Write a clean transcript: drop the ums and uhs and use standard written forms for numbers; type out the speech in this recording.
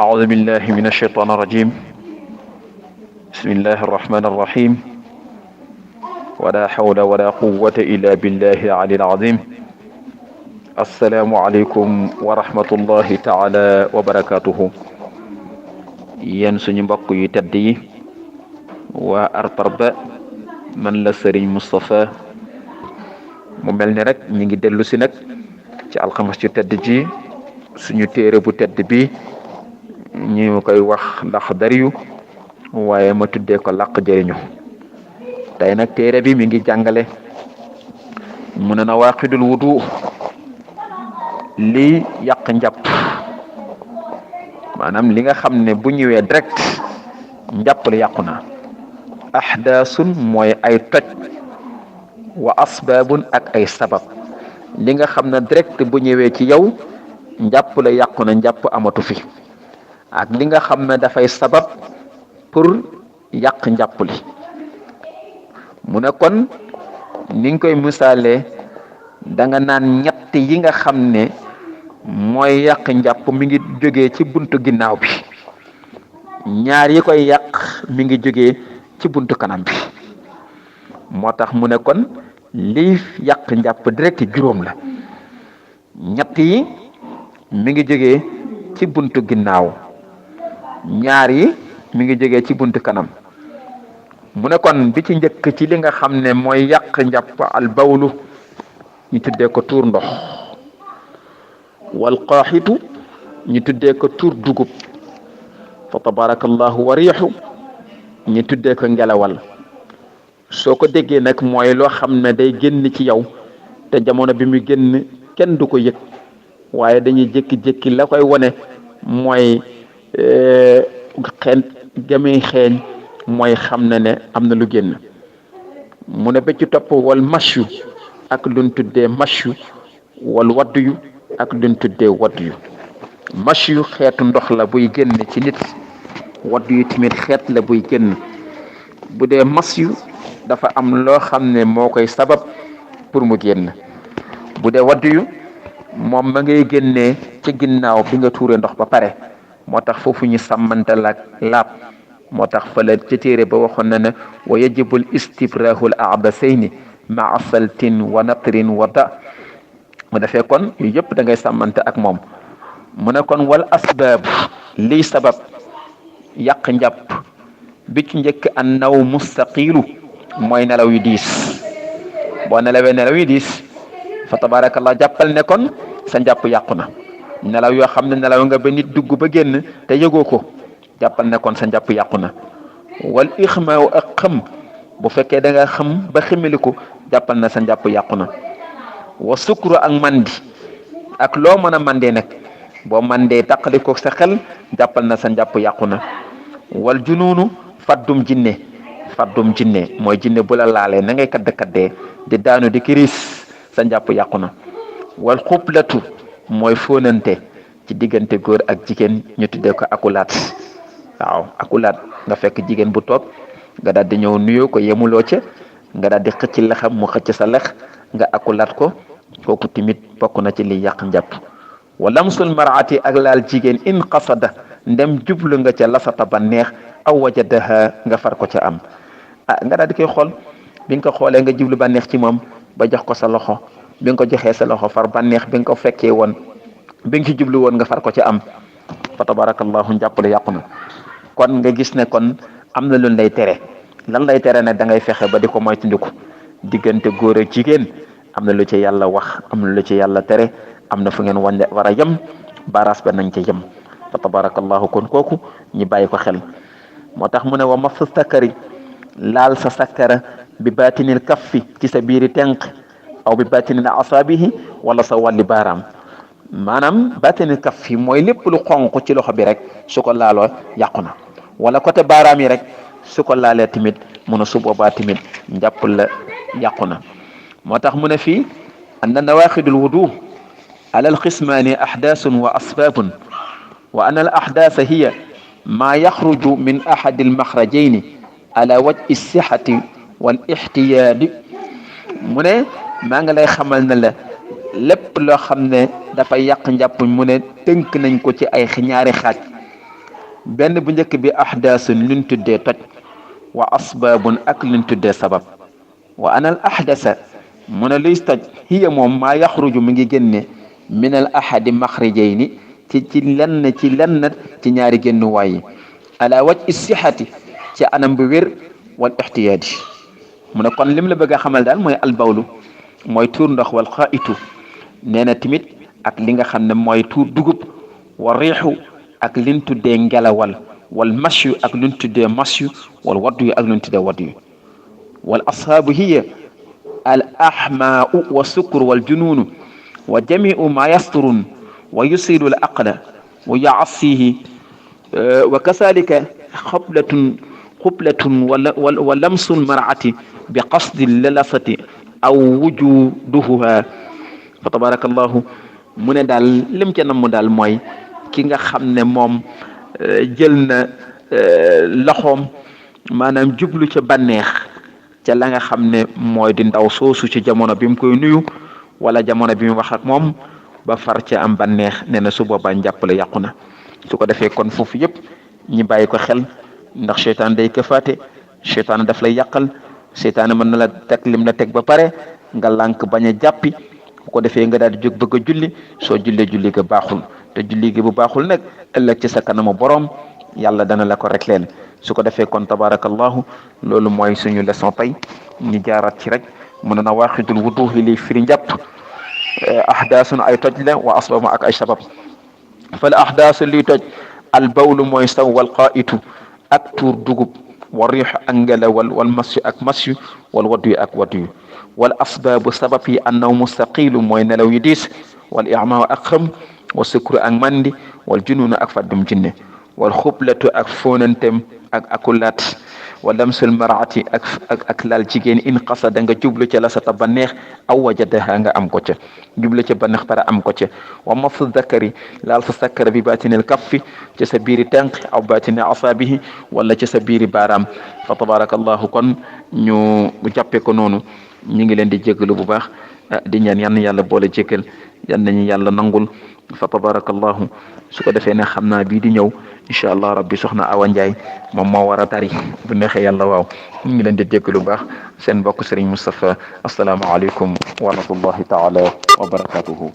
أعوذ بالله من الشيطان الرجيم. بسم الله الرحمن الرحيم. ولا حول ولا قوة إلا بالله العلي العظيم. السلام عليكم ورحمة الله تعالى وبركاته. yen suñu mbokk yu tedd yi waa Arparba man la Serigne Moustapha mu mel ni rek ñi ngi dellu si nag ci alxames yu tedd ji suñu téere bu tedd bi ñu koy wax Laxdariyu waaye ma tuddee ko làq jëriñu tey nag téere bi mi ngi jàngale mu ne nawaqidul wudu lii yàq njàpp maanaam li nga xam ne bu ñëwee direct njàpp la yàqu na ahdaasun mooy ay toj wa asbaabun ak ay sabab li nga xam ne direct bu ñëwee ci yow njàpp la yàqu na njàpp amatu fi ak li nga xam ne dafay sabab pour yàq njàpp li mu ne kon ni nga koy misaalee da nga naan ñett yi nga xam ne mooy yàq njàpp mi ngi jógee ci buntu ginnaaw bi ñaar yi koy yàq mi ngi jógee ci buntu kanam bi moo tax mu ne kon lii yàq njàpp direct juróom la ñett yi mi ngi jógee ci buntu ginnaaw ñaar yi mi ngi jógee ci buntu kanam mu ne kon bi ci njëkk ci li nga xam ne mooy yàq njàpp al bawlu ñu tuddee ko tuur ndox wal qaaxitu ñu tuddee ko tuur dugub fa tabarakallahu wa riixu ñu tuddee ko ngelawal soo ko déggee nag mooy loo xam ne day génn ci yow te jamono bi mu génn kenn du ko yëg waaye dañuy jékki-jékki la koy wone mooy xeeñ gami xeeñ mooy xam ne ne am na lu génn mu ne ba ci topp wal mashu ak luñ tuddee mashu wal waddu ak luñ tuddee waddu mashu xeetu ndox la buy génn ci nit waddu yu tamit xeet la buy génn bu dee mashu dafa am loo xam ne moo koy sabab pour mu génn bu dee waddu moom ma ngay génnee ci ginnaaw bi nga tuuree ndox ba pare moo tax foofu ñu sàmmantal ak laab moo tax fële ci téere ba waxoon na ne wa yajibul istibrahul abasayni maa saltin wa natrin wa da mu defee kon yu yëpp da ngay sàmmante ak moom mu ne kon wal asbaab liy sabab yàq njàpp bi ci njëkk an naw mustaqilu mooy nelaw yu diis boo nelawee nelaw yu diis fa tabarakallah jàppal ne kon sa njàpp yàqu na nelaw yoo xam ne nelaw nga ba nit dugg ba génn te yëgoo ko jàppal ne kon sa njàpp yàqu na wal ixmaaw ak xëm bu fekkee da nga xam ba ximiliku jàppal na sa njàpp yàqu na wa sukru ak mandi ak loo mën a mandee nag boo mandee taqaliko sa xel jàppal na sa njàpp yàqu na wal junuunu faddum jinne mooy jinne bu la laalee na ngay kaddee di daanu di kiris sa njàpp yàqu na wal xublatu mooy fóonante ci diggante góor ak jigéen ñu tuddee ko akulaat waaw akulaat nga fekk jigéen bu toog nga daal di ñëw nuyoo ko yemuloo ca nga daal di xëcc lexam mu xëcc sa lex nga akulaat ko kooku tamit bokk na ci li yàq njàpp wa lamsul marati ak laal jigéen in qasada ndem jublu nga ca lasata ba neex aw wajadaha nga far ko ca am nga daal di koy xool bi nga ko xoolee nga jublu ba neex ci moom ba jox ko sa loxo bi nga ko joxee sa loxo far ba neex bi nga ko fekkee woon bi nga ci jublu woon nga far ko ca am fa tabarakallahu njàppale yàqu na kon nga gis ne kon am na lu lay tere lan lay tere ne da ngay fexe ba di ko moytandiku diggante góor ak jigéen am na lu ci yàlla wax am na lu ci yàlla tere am na fu ngeen war a yem baras ba nañ ca yem fa tabarakallahu kon kooku ñi bàyyi ko xel moo tax mu ne wa maf sakari laal sa sakkara bi baatinil kaffi ci sa biiri tenq aw bi baatinil asaabihi wala sa wàlli baaraam maanaam baatinil kaffi mooy lépp lu xonq ci loxo bi rek su ko laaloo yàqu na wala côté baaraam yi rek su ko laalee tamit mun a su boobaa tamit njàpp la yàqu na moo tax mu ne fii anna nawaqidul wudu ala alqismaani ahdaasun wa asbaabun wa anna al ahdaasa hiya maa yaxruju min ahadi almaxrajayni ala wajhi sixati wal ixtiyaadi mu ne maa ngi lay xamal ne la lépp loo xam ne dafay yàq njàpp mu ne tënk nañ ko ci ay ñaari xaaj benn bu njëkk bi ahdaasun luñ tuddee toj wa asbaabun ak luñ tuddee sabab wa anal ahdasa mu ne luy toj hiya moom maa yaxruju mi ngi génne min al ahadi maxrijayni ci lenn ci ñaari génnuwaay yi ala waj sixati ci anam bu wér wal ixtiyaadi mu ne kon lim la bëgg a xamal daal mooy albawlu mooy tuur ndox wal xaitu nee na tamit ak li nga xam ne mooy tuur dugub wa riixu ak liñ tuddee ngelawal wal masyu ak luñ tuddee masyu wal waddu yu ak luñ tuddee waddu yu wal ashaabu hiya al ahmaau wa sukkur wal junuunu wa jamiu ma yasturun wa yusilu al aqla wa yaasihi wa kasalika xublatun wa lamsul marati bi qasdi lalasati aw wujuduha fa tabarakallahu mu ne daal lim ca namm daal mooy ki nga xam ne moom jël na loxoom maanaam jublu ca bànneex ca la nga xam ne mooy di ndaw soosu ci jamono bi mu koy nuyu wala jamono bi mu wax ak moom ba far ca am bànneex nee na su boobaa njàppale yàqu na su ko defee kon foofu yëpp ñi bàyyi ko xel ndax seytaan day këfaate seytaan daf lay yàqal seytaan mën na la teg lim la teg ba pare nga lànk bañ a jàppi bu ko defee nga daal di jóg bëgg a julli soo julli ga baaxul te julli gi bu baaxul nag ëllëg ci sa kanamu borom yàlla dana la ko rek leen su ko defee kon tabarakallahu loolu mooy suñu leçon tey ñu jaaraat ci rek mu ne na waaxidul wuduhi li firi njàpp ahdaasun ay toj la wa asbab ak ay sabab fal ahdaasu liy toj al bawlu mooy saw wal qaitu ak tuur dugub wa riix ak ngelawal wal masyu ak masyu wal waddu yu ak waddu yu wal asbaabu sabab yi annaw mustaqilu mooy nelaw yu diis wal imaa ak xëm wa sukru ak mandi wal jununu ak faddum jinne wal xublatu ak fóonantem ak akulaat wa lamsul marati ak laal jigéen in qasada nga jublu ca la sa ta banneex aw wajadaha nga am ko ca jublu ca banneex para am ko ca wa masu zakari laal sa sakkara bi baatinil kaffi ca sa biiri tenq aw baatini asaabihi wala ca sa biiri baaraam fa tabarakallahu kon ñu jàppe ko noonu ñu ngi leen di jégalu bu baax di ñaan yan yàlla boole jégal yan nañu yàlla nangul fa tabarakallahu su ko defee ne xam naa bii di ñëw incha allah rabbi soxna Awa Ndiaye moom moo war a tari bu neexee yàlla waaw ñu ngi leen di jégalu bu baax seen mbokk Serigne Moustapha asalaamaaleykum wa rahmatullahi taala wa barakatuhu